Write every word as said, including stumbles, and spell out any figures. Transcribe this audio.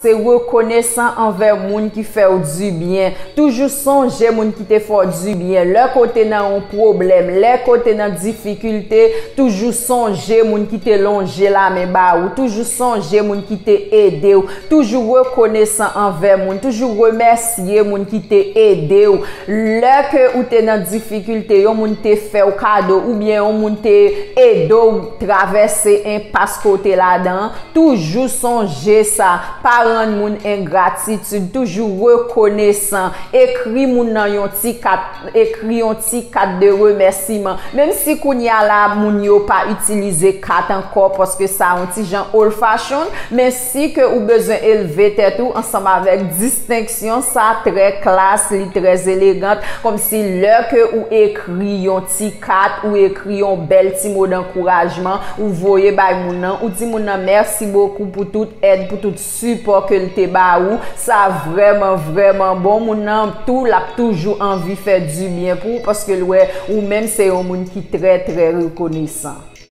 Se rekonesan anvè moun ki fè w dibyen. Toujou sonje moun ki te fè w dibyen. Lè ke w te nan yon pwoblèm, lè ke w te nan difikilte, toujou sonje moun ki te lonje lamen ba ou. Toujou sonje moun ki te ede w. Toujou rekonesan anvè moun. Toujou remèsye moun ki te ede w. Lè ke ou te nan difikilte, yon moun te fè w kado oubyen yon moun te ede w travèse enpas ke w te ladan an, toujou sonje sa. Pa rann moun engratitid, toujou rekonesan. Ekri moun nan yon ti kat, ekri yon ti kat de remèsiman. Menm si kounye a la moun yo pa itilize kat ankò, paske sa yon ti jan old fashion, men si ke ou bezwen elve tèt ou ansanm avèk distenksyon, sa trè klas, li trè elegant, kòmsi lè ke ou ekri yon ti kat, ou ekri yon bèl ti mo dankourajman, ou voye bay moun nan, ou di moun nan mèsi bokou pou tout èd, pou tout sipò ke l te ba ou. Sa vrèman, vrèman bon. Moun nan tou, l ap toujou anvi fè dibyen pou ou, paske l wè ou menm se yon moun ki trè, trè rekonesan.